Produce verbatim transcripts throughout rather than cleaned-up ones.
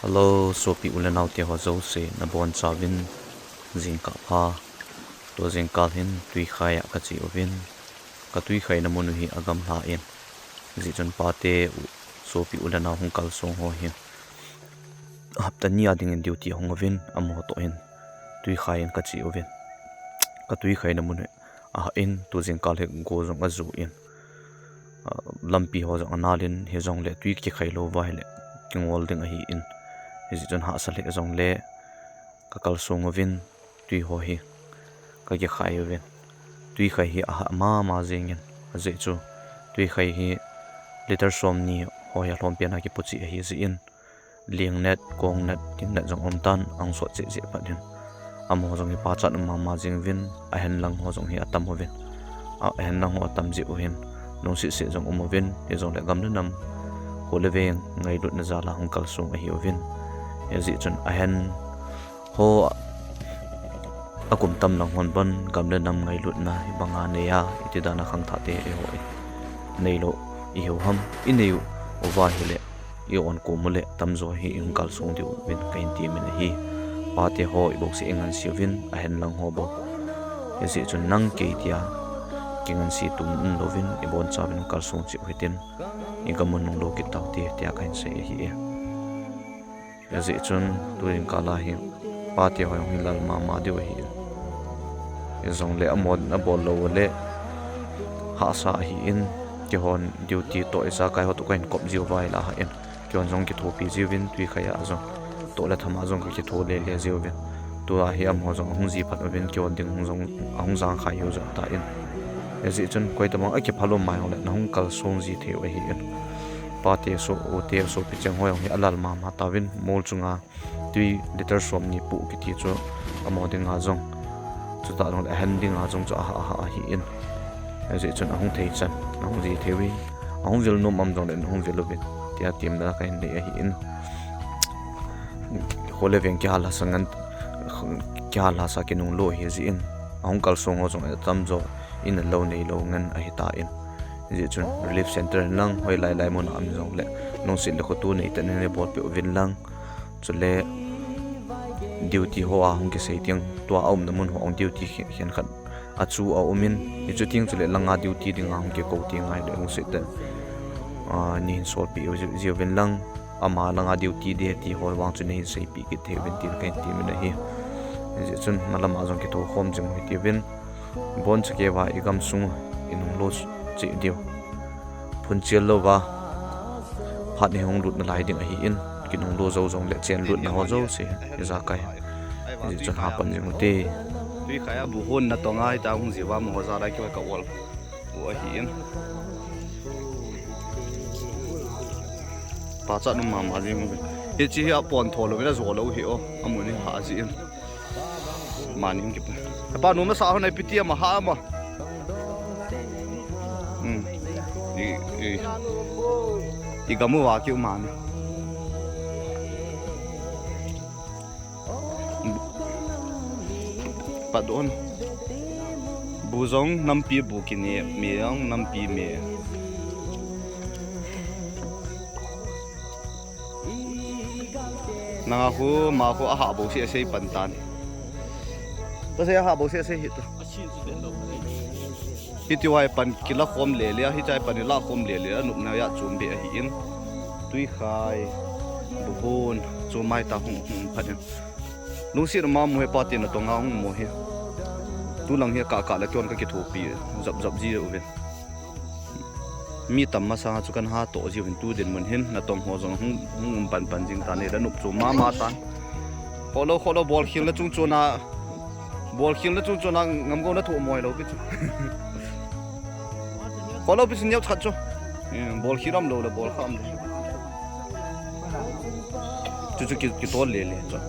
Hello, sopi u le nao te ho jouse, nabonchauvin jingkah pha. Tua jingkah hin Tuikhai a kache uvin. Ka Tuikhai na mun u hi agamla in. Hijeh chun pate u, sopi u le nao hung kalsong ho hi. Hapta ni a dingin duty ahung uvin, amaho toh hin Tuikhai in kache uvin. Ka Tuikhai na mun u hi ahah in, tu jingkah hi go jong ajoh in. Ah, lampi ho jong anal in, hijongle tui kikhai lou va hile kingol ding ahi in. Hijeh chun hahsa lheh jongle ka kalsong uvin, tui ho hi ka kikhai uvin. Tuikhai hi ahah mama jingin, ajeh chu tuikhai hi litre somni ho hi alhompi a kipuchih ahi jeh in, lingnet, kongnet, tingnet jong umtan, ahung sot cheh cheh phat in. Amaho jong hi pachat um mama jing uvin, ahen lang ho jong hi atam uvin. A, ahen lang ho atam jeh u hin, lungset set jong um uvin, hijongle gam le nam, kho le veng ngailutna jal a hung kalsong ahi uvin. Hijeh chun ahen ho a, akum tam lang hon bon gam le nam ngailutna hibanga nei a, iti dan a khangthah te eiho in neilou ihiu ham, inei u uva hile, i-on kom u le tamjo hi ihung kalsong diu vin kahin temin ahi. Pate ho ibouseh ingansei uvin, ahen lang ho bou. Hijeh chun nang kei tia kingansei tum umlouvin, ibonchauvin kalsong cheh u hitin, igam u nunglo kit taute tia kahin sei ahi e. Hijeh chun tu jingkah a hi pate ho jong hi lal mama diu ahi. Hijongle amahon abol lou u le hahsa ahi in, keihon duty toh ijakai ho toh kahin kop jiu va hile ahah in, keihon jong kithopi jiuvin, Tuikhai a jong, toh le tham a jong kakitho lele jiuvin. Tua hi amaho jong ahung ji phat uvin, keihon ding hung jong, ahung jangkhai hiu jong tan. Hijeh chun koitabang akiphal um mai jongle nahung kalsong ji thei u ahi in. Pate so, ute sopi cheng ho jong hi alal mama tauvin, mol chunga tui litre somni poh kiti chu amaho dinga jong, chutah jongle ahen dinga jong chu ahah, ahah ahi in. Hijeh chun ahung thei chan, ahung ji thei uvin, ahung vil nom um jongle ahung vil uvin, tia temna kahin nei ahi in. Kho le veng kihal hahsa ngen, kihal hahsa kinunglo ahi jeh in, ahung kalsong ho jong atamjo in alou neilou ngen ahitan. Hijeh chun relief centre hin lang, hoilai lai mun a um jongle, lungset le khoto neitah in neibolpeh uvin lang. Chule duty ho a hung kisei teng, tua aumna mun ho a hung duty khen, khenkhat a chu aumin, hichu teng chule langa duty dinga hung kikou teng ahile lungset tah in, ah, neihin solpeh jiu, jiuvin lang, ama langa duty ding ti ho vang chu neihin seipeh kit thei uvin tin kahin temin ahi. Hijeh chun malam a jong kitho khom jing u hitiuvin, boncha keiva igam sung inunglo cheh diu. Phunchel louva phat hi hung lut nalai ding ahi in, kinunglo jou jongle chen lutna ho jouse ijakai, hijeh chun hapan jing ute. Tuikhai a bu hon natong a hita hung jiuva amaho jal a keiho ka ol u ahi in. Pachat um mama jing u. Hiche hi apon tho louvin ajo lou hi o, amun hi hah jeh in. Mani hung kipe. Hepa, nom asa hon ipi ti ama ha ama. Hmm. I, i, igam uva kiu mani. Pat don. Bu jong nampi bu kine, me jong nampi me. Nanga khu, ama khu ahah bouseh asei pan tan. Kasei ahah bouseh asei hita. Hiti uva hi pan kila khom lele, hitia hi pan ila khom lele, anopna a chom be ahi in. Tuikhai, bu hon, chom mai ta hung, hung phat in. Lungset mama u hi pate natong a hung mo hi. Tulang hi kah kah le keihon kakithopi, jap jap ji uvin. Mi tam masanga chu kana hatoh jiuvin tu dinmun hin natong ho jong hung, hung um pan pan jing tan, le nop chu mama tan. Kholou, kholou, bol khel na chung chuna, bol khel na chung chuna ngam go na thu moi lou pi chu. Kholou pi chu neo that chu. Eh, bol khel am lou le bol kha am lou. Chu chu ki, kitol le le chu.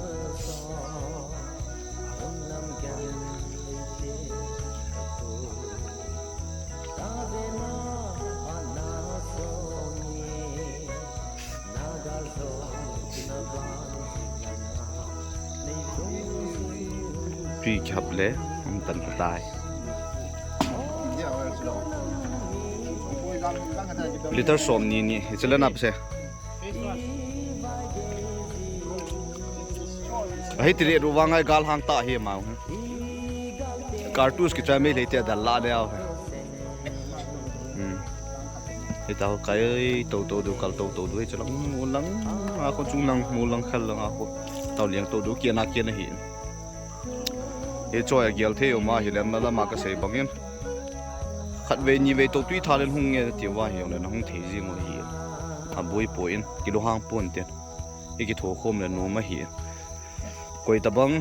Tui kihap le, hung tan tai. Litre som ni ni, hiche le nap se. Ahi tile ru vang ai gal hang ta hi mau. Cartouche kicha mei lei te dal la de au. Hmm. Hita ho kai to to du kal to to du hi chalang mu lang a ko chung lang mu lang khal lang a ko. Tau liang to du kia na kia na hi. He choi a gial thei um a hi lem na lama ka sei bangin. Khat vei ni vei to tui tha len hung nge ti va hi le na hung thei jing u hi. A bui po in kilo hang pon te. I ki tho khom le nu ma hi. Koi ta bang.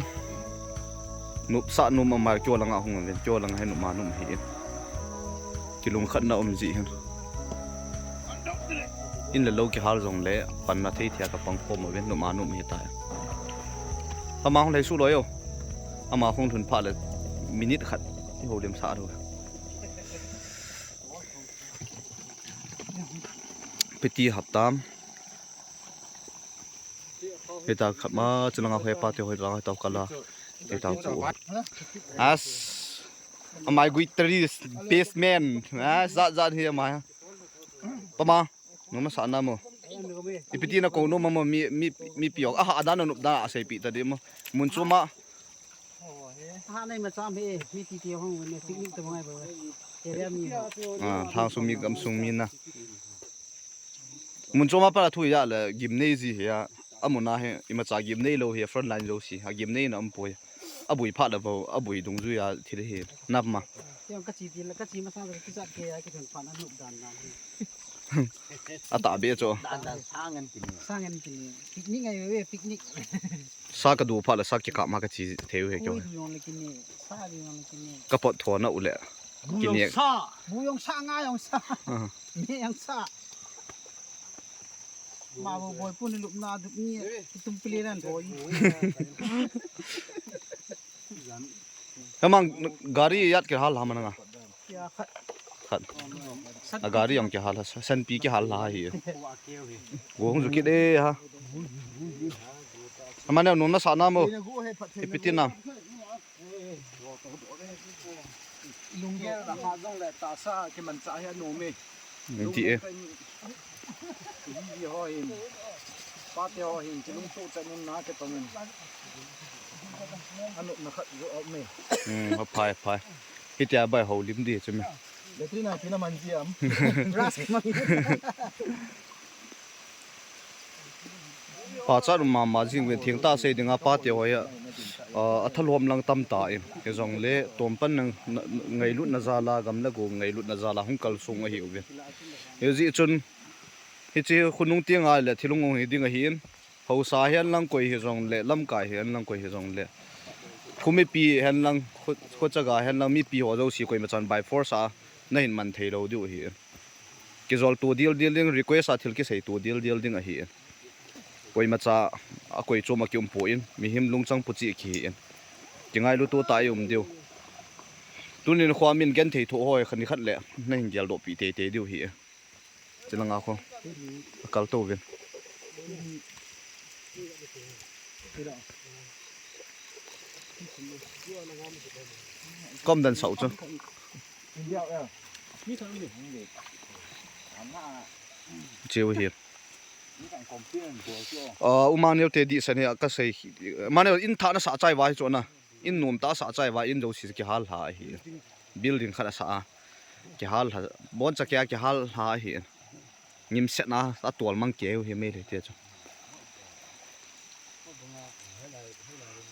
Nup sa nu ma mar kyo langa hung ven kyo langa he nu ma nu hi. Kilung khat na um ji hin. In le lo kihal jong le, pan na thei thia ka pang khom ven nu ma nu hi ta. Ama hung lei su lo yo. Ama hung thun pha le minute khat i ho lem sa ro. Piti hap tam. Hita khat ma chulanga hoi pa te hoi langa tau kala. Hita ku. As. Amai guitari basement. As, zat zat hi amai. Pama. Nuna sa na mo. Ipiti na ko no mo mi mi mi piok. Ah, ada na nup da asei pi ta di mo. Mun chuma. Ha nei ma cham he, mi ti ti hong ne picnic ta ngai ba. Area mi. Ah, thang sung mi gam sung mi na. Mun choma para thu ya le gim nei ji hi a. Amuna he, ima cha gim nei lo hi a front line jo si. A gim nei na um poi. A bui pha da bo, a bui dung ju ya thil hi. Nap ma. Tiang ka chi ti la, ka chi ma sa ka ki sa ke ya ki thun pha na nup dan na hi. A ta be cho. Dan dan sang an ti ni. Sang an ti ni. Picnic ngai ve, picnic. Sa ka du pha la sa ki ka ma ka chi theu he kyo. Ui, du yong le ki ni. Sa du yong le ki ni. Ka pot tho na u le. Bu Ki yong ni. Sa. Bu yong sa nga yong sa. Ah. Ni yong sa. Ma bo boi pu ni lup na du ni. Ki tum pili ran thoi. Hemang gari yat ke hal ha mananga. Ya khat. Khat. A gari yong ke hal ha, san pi ke hal ha hi. Go hung ju kit e ha. Amane nuna sa na mo. Ipiti na. Lunggel na ha jong le ta sa ke man cha he no me. Ti e. Hi ho hin. Pa te ho hin, ki lung tu cha nun na ke tong in. Anu na khat jo au me. Hmm, phai, phai. Hitia bai ho lim di chu me. Letri na ki na man ji am. Ras man. Pa cha ru ma ma jing ve thing ta sei dinga pa te ho ya. Ah, a thalom lang tam ta in. Ke jong le tom pan nang ngailut na jala gam la go ngailut na jala hung kal sung ahi u ve. He ji chun Hiche khonung tiang a le thilung hung hi ding ahin. Hausa hihen lang koi hi jong le, lamkai hihen lang koi hi jong le. Khu mipi hihen lang, khu, khu chaga hihen lang mipi ho jouse koima chan by force a, na hin man thei lou diu ahi. Kijol to dil dil ding, request a thil kisei to dil dil ding ahi. Koima cha a koi chom a ki um poi, mihem lungchang pu chi ki hi. Ki ngailu to ta i um diu. Tunin khua min gen thei tho hoi khan ni khat le, na hin gel doh pi tei tei diu hi. Chilanga kho. Akal to vin. Kom dan sau chu. Chiu hi. Ah, u Maneu te di san hi ka sei. Maneu in tha na sa chai vai chu na. In nom ta sa chai va in jouse kihal ha ahi. Building khat asa a. Kihal ha. Bon cha kia kihal ha ahi. Ngim set na a tual mang keu hi mei le te chu.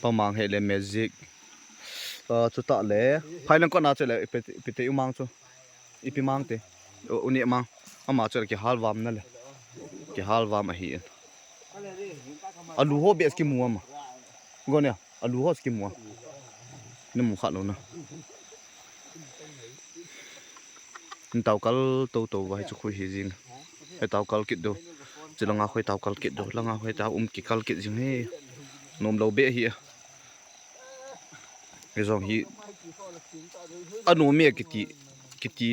Pa mang he le magic. Ah, chu ta le. Phai lang ko na chu le ipi, ipi te u mang chu. Ipi mang te. U, uni mang. Ama chu le kihal vam na le. Kihal vam ahi. Alu ho bes kimu ama. Go ne. Alu ho kimu a. Na mu kha lou na. Ni tau kal to to vai chu khu hi jing. He tau kal kit do. Chilanga khoi tau kal kit do. Langa khoi tau um ki kal kit jing he. Nom lou be hi. He jong hi. Anom e kiti. Kiti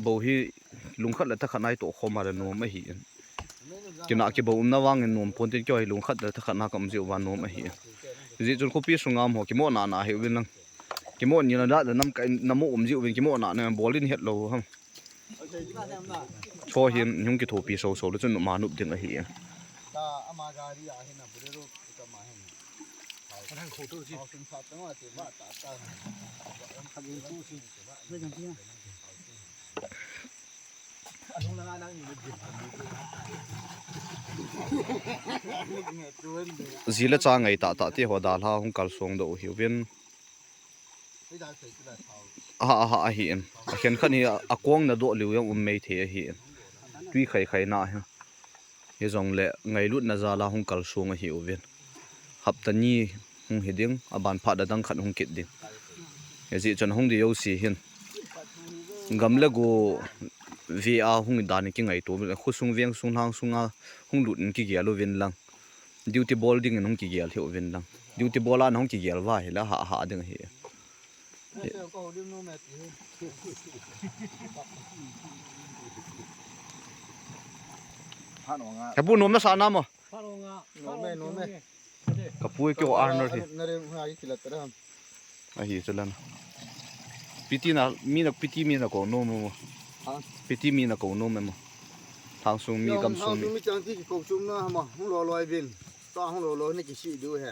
bo hi lungkhat le thakhat nai to khom a le nom ahi. Kina kibo umna vangin nom pon tin kio hi lungkhat le thakhat na ka um jiu va nom ahi. Ji chun khopi sunga mo kimo na na hi uvin lang. Kimo ni na da nam ka na mo um jiu uvin kimo na na bol in het lou ham. Cho hin hung kithopi so so le chun ma nup ding ahi. Ta ama gari a hin a Bolero ka ma hin. Ji le cha ngai tah tah te ho dalha hung kalsong doh u hiuvin. Aha, aha, ahi in. A khenkhat hi a, a kong na doh liu jong um mai thei ahi in. Tui khai khai na hi. Hijongle ngailutna jal a hung kalsong ahiuvin. Hapta ni hung hi ding, aban phat a dang khat hung kit ding. Hijeh chun hung di jouse hin. Gam le go ve a hung dan kingaito uvin. Khosung vengsung lhangsung a hung lut in kigel uvin lang. Duty bol ding in hung kigel hih uvin lang. Duty bol a na hung kigel uva ahile aha, aha ding ahi. Kapu nom nasa na mo? Nom e, nom e. Kapu keiho Arnold hi. Ahi chu lana. Piti na, mi na, piti mi na kou nom mo? Ha? Piti mi na kou nom mo? Lhangsung mi, gamsung mi. Lhangsung mi chang ti kikou chom na ma, hung loloi uvin. Tua hung loloi na kisih diu ahi.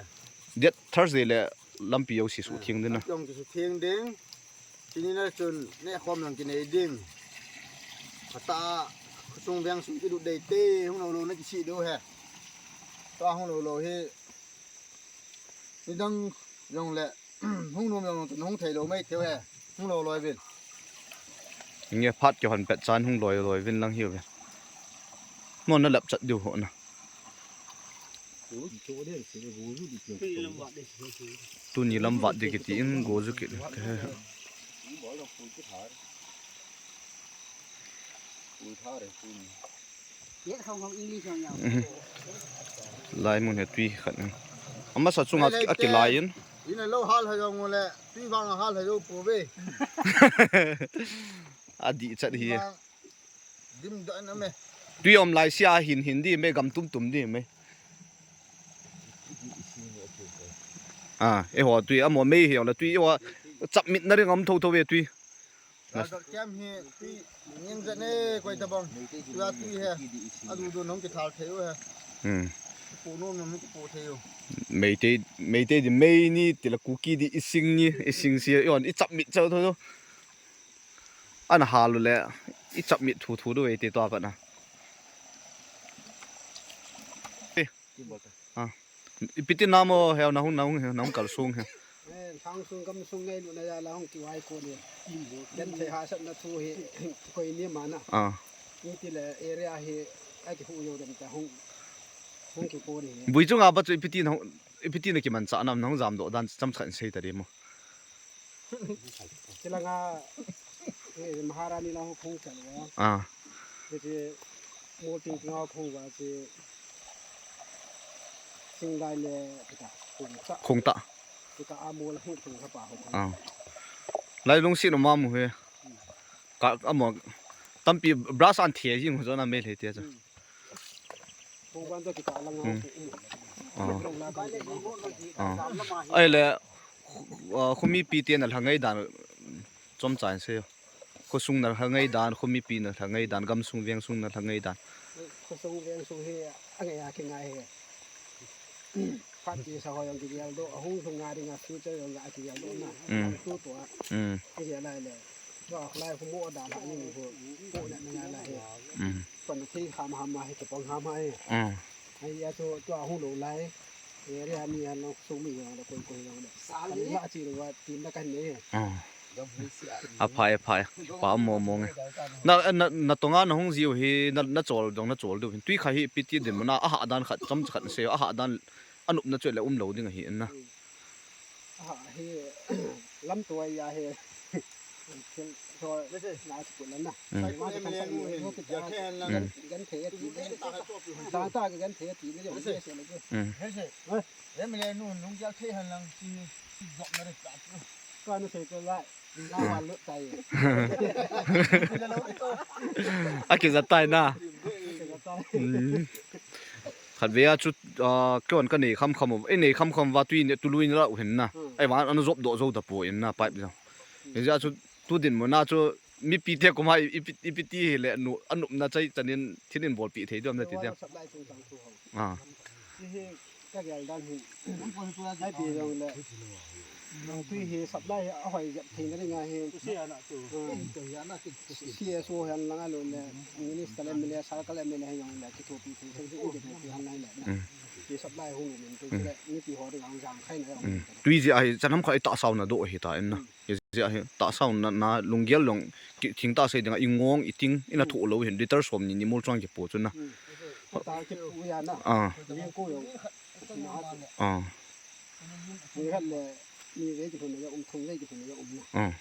Date Thursday le lampi jouse sutheng ding na. Lampi jouse sutheng ding. Chuni na chun neh khom jong kinei ding. Phatah a khosung vengsung kilut dei te, hung loloi na kisih diu ahi. Tua hung loloi hi. Nidang jongle hung nom jong hung thei lou mai thei ahi. Hung loloi uvin. Nge phat kihon pet chan hung loloi uvin lang hiuvin. Mo na lap chat diu ho na. Tuni lam vat di kiti in go ju kit. Lai mun hi tui khat. Amasa chunga akilai in. Ina lou hal ha jong le, tui vang hal ha jou pouve. Adih chat hi. Dim doh na me. Tui um lai sia hin hin di me, gam tum tum di me. A, eiho tui amo mei hi la tui eiho chap mit na ring um tho tho ve tui. Ladot kem hi tui ning jat ne koi tabang. Tua tui he. Adu du nong kithal thei u he. Hmm. Kipu nom nom kipu thei u. Meitei, Meitei di mei ni tila Kuki di ising ni, ising sia yon i chap mit chau tho tho. Ana hal u le i chap mit thu thu du e te tua pat na. Eh. Ah. Ipi ti na mo he na hung, na hung, na hung kalsong he. Eh, lhangsung gamsung ngailutna jal a hung kivai kon e. Genthei hahsatna thu hi koi ni ma na. Ah. Ni ti le area hi a kihu jou dem ta hung, hung kikon e. Bui chunga ba chu ipi ti na hung, ipi ti na kimanchah nam na hung jamdoh dan chomkhat sei ta di mo. Chilanga, eh, Maharani lang hung chal wa. Ah. Hiche Molting tinga hung wa che Singlai le kita hung ta. Hung ta. Kita a mol hung chung pa hung. Ah. Lai lungset um a mu he. Ka amo tampi brush an thei jing ho jona mel he tia chu. Hmm. Hung ban to kita lang. Hmm. Ah. Ah. Ahile, ah, khomipi te na lhangai dan chomcha in sei. Khosung na lhangai dan, khomipi na lhangai dan, gamsung vengsung na lhangai dan. Khosung vengsung hi angai a kingai hi. Phat kisa ho jong kigel doh, ahung lhung a dinga future jong a kigel doh na. Mm. Tu tua. Mm. Kigel lai le. Tua lai khu mo da la ni khu. Ko na na lai he. Mm. Pan thei ham ham ma he, kipang ham ma he. Mm. Ai ya chu tua hung lou lai. Area mi an lou sung mi jong le koi koi jong le. Kan la chi lou a tin na kan ne. Mm. Aphai, aphai. Pa mo mo nge. Na, na, na tonga na hung jiu hi, na, na chol jong na chol diu hin. Tui kha hi ipi ti din mo na, aha dan khat, chomcha khat sei, aha dan anopna chu le um lou ding ahi na. Aha, hi, lam tua ya hi. Thil, so, na chu lam na. Mm. Gan, gan thei a ti. Ta, ta, gan thei a ti, ni jong, ni se le. Mm. He, mi le nu, nung jal thei han lang, chi, chi jop na re ta chu. Ka nu sei ko lai, na wa lut tai. Akija tai na. Akija tai. Mm. Khat ve a chu, ah, kon ka nei kham kham, e nei kham kham va tui ne, tu lui ne la u hin na. Hmm. Ai va, ana jop doh jou ta poi na, pipe jong. Hijeh a chu, tu din mo na chu, mipi te koma i, ipi, ipi ti hi le, nu, anopna chai chanin, thil in bolpi thei diam na ti diam. Wa supply chung chang thu ho. Ah. Chi hi, Ka gel dan hi. Ai pi jong le. Tui hi supply hi ahoi jep theina dinga hi. C S O hihen lang ahilou le minister le M L A, circle M L A hihen lang le kithopi thei, kithopi han lang le. Tui supply hung in tui le mipi ho dinga jang khai na. Tui jeh a hi chanam khat i tahsa u na doh hi ta in na. Hijeh a hi tahsa u na, na lunggel jong ki, thing tah sei dinga i ngong i ting in a thoh lou hin liter somni ni mol chuang kipu chu na. Ata kipu ya na. Ah. Ling ko jong. Ah. Ni hat le, ni ve ki thun ya um, thun ve ki thun ya um na. Ah.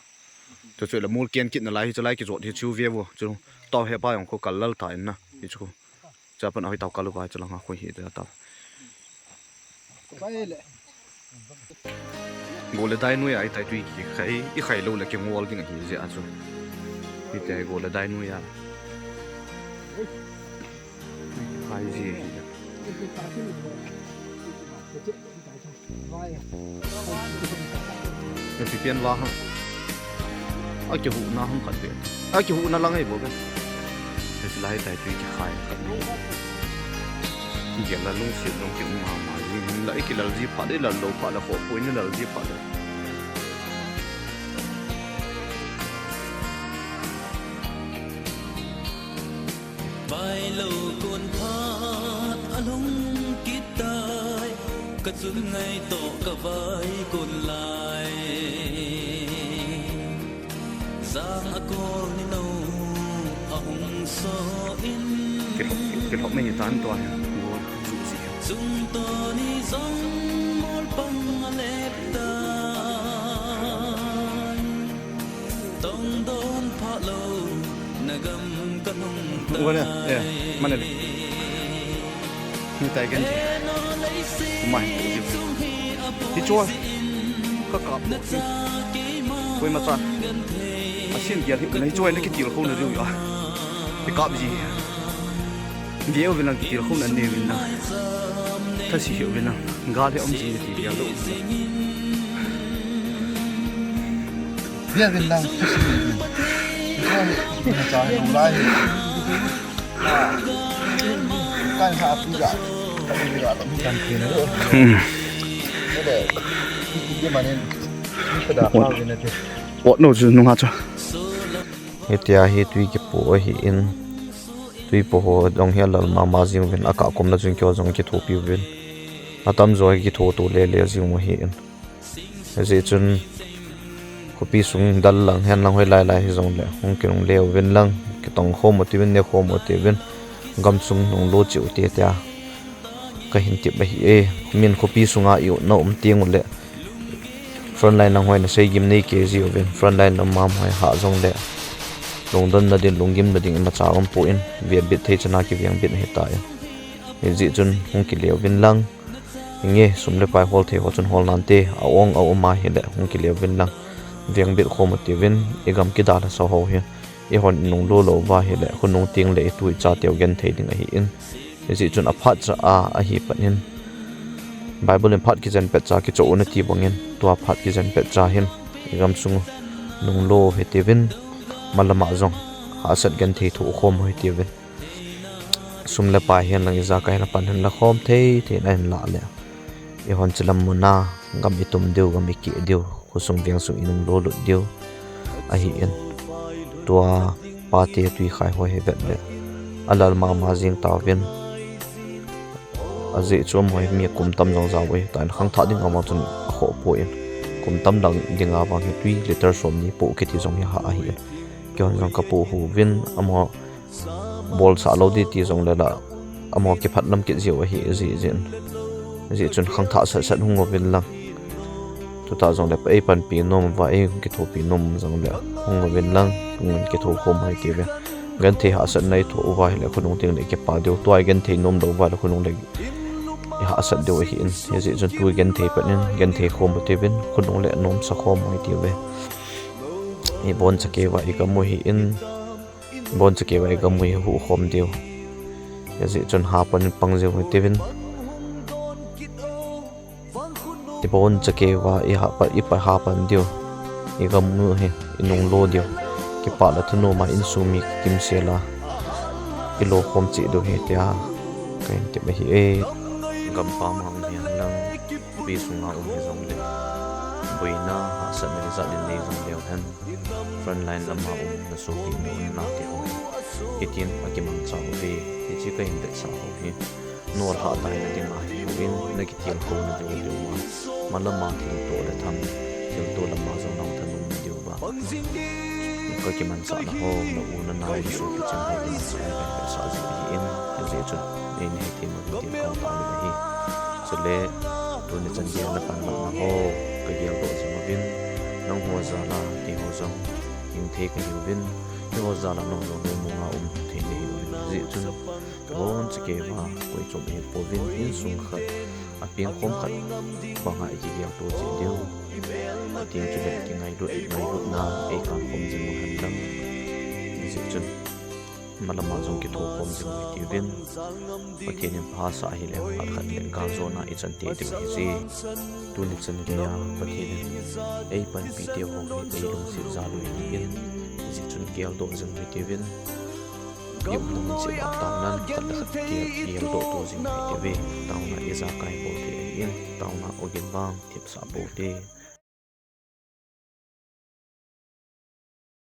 Chu chu la mol ken kit na lai hi chu lai kijot hi chu ve vo chu. Tao he pa jong ko kal lal ta in na. Hi chu. Chapan ahoi tao kalu vai chalang a khoi hi ta ta. Gol le dai noi a i tai tui kikhai, i khai lou le kingol ding ahi jeh a chu. Hi te gol le dai noi a. Khai ji hi. Epi pian va hang. A kihuhna hang khat ve. A kihuhna lang ahi bou ve. Hiche lai tai tui kikhai khat ni. Gel la lungset jong ki um mama ji. La i kilal ji phat le, lal lou phat le, khoh pui ni lal ji phat le. Vailou kon phat alhung kit tai, ka chun ngai toh ka vai kon lai. Jang a kon ni no ahung so in. Kilhop, kilhop mai tan tua hi. Gol, ju ji. Chung to ni jong mol pang a lep tai. Tong don pha lou, na gam ka nung tai. Ua le, eh, mane le. Ni tai ken. Mai, ji. Hi chua. Ka kap lo. Koima cha. A sin dia hi, na hi chua na kitil khou na riu a. Hi kap ji. Ve uvin lang kitil khou na ne uvin lang. Thase hi uvin lang. Gal hi um ji ti dia lo. Ve uvin lang. Thase hi uvin. Tua hi, na cha hi long lai hi. Kai ha pu ga. Kai ha ga lo mi kan ti na lo. Hmm. Ni de. Ni de manin. Ni ka da pa uvin na ti. Ot no chu nung ha chu. Hitia hi tui kipu ahi in, tui pu ho jong hi alal mama jing uvin, akah kum la chun keiho jong kithopi uvin, atam jo hi kitho to lele jing u ahi in. Hijeh chun khopi sung dal lang hen lang hoilai lai hijong le hung kinung le uvin lang, kitong khom u tivin, ne khom u tivin, gamsung nung lo cheh u te tia. Ka hin tep ahi e, min khopi sunga i utna um teng u le frontline lang hoi na sei gim nei kei ji uvin, frontline lam mam hoi ha jong le lungdon na din, lunggim na ding imacha um poi, vengbit thei chana kivengbit ahi tai. Hijeh chun hung kile uvin lang, inge sum le pai hol thei ho chun hol nante, a ong a um ahi le hung kile uvin lang, vengbit khom u tivin, i gam kidalhasa ho hi. Eihon inung lo lou va ahile, khonung teng le itu icha teu genthei ding ahi in. Hijeh chun aphat cha a, ahi pan in. Bible in phat kijen pet cha kichoh u nati bang in, tua phat kijen pet cha hin. Igam sung nung lo u hitiuvin, malama jong hahsat genthei thoh khom u hitiuvin. Sum le pai hihen lang ijakai hin apan hin la khom thei thei in ahin lah le. Eihon chilam muna, gam itum diu, gam ikeh diu, khosung vengsung inung lo lut diu ahi in. Tua pate tui khai ho hi vet le, alal mama jing tauvin. Ajeh chu amaho hi mi kum tam jong jao ahi tan, khangthah ding a vang chun akhoh poi in. Kum tam dang ding a vang hi tui liter somni poh kiti jong hi ha ahi in. Keihon jong kapoh uvin, amaho bolsah lou ding ti jong le la, amaho kiphat lam kit jiu ahi jeh jeh in. Hijeh chun khangthah sat sat hung uvin lang. Tuta jong le eipanpi nom uva, ei kithopi nom jong le hung uvin lang, hung in kitho khom u hitiuve. Genthei hahsatna ithoh uva ahile khonung teng le kipa diu, tua igenthei nom lou uva le khonung le ihahsat diu ahi in. Hijeh chun tu igenthei pan in, genthei khom u hitiuvin, khonung le nomsa khom u hitiuve. Iboncha kei uva igam u ahi in. Boncha kei uva igam u ihuh khom diu. Hijeh chun hapan pang jiu hitiuvin. Iboncha kei uva ihapan, ipa hapan diu. Igam u hi inung lo diu. Kipah le thanom a insung mi kimsel a ilo khom cheh diu ahi tia kahin tep ahi e. Gampam a um hi. Pi sunga um hijongle, boina hahsatna ijat in nei jong leu hen, frontline lama um na sopi na um nate ho hi, hitin akimangcha uve. Hiche kahin vetsah ho hi, nolhah taina dinga hipon, na kitilkhouna diu diu a, malama thilto le tham, thilto lama jong nang thanom na diuva kakimanchahna ho, na u na nao na sopi cheng ho kimanchahna kahin vetsah jing ahin, hijeh chun, nei na hethem uvin tin kahung tao uvin ahi. Chule, tuni chan geiya na panlahna ho, kageldoh jing uvin, nangho jal a keiho jong hing thei kahiuvin, keiho jal a nangho jong lungmonga um thei nahiuvin, hijeh chun, boncha keiva koi chom ahipouvin, insung khat, apengkhom khat banga ikigelto cheh diu, ateng chule kingailut, ngailutna eikankhom jing u henlang, hijeh chun, malama jong kithokhom jing u hitiuvin, Pathen in phasah ahile phat khat le galjona ichan tei diu ahije. Tuni chan geiya Pathen in eipanpi teu ho hi eilungset jal u ahin, hijeh chun geldoh jing u hitiuvin, iumna mun cheh uva taonan khat le khat gel, geldoh to jing u hitiuve. Taona ijakai pou hite ahin, taona ogin vang thipsah pou hite.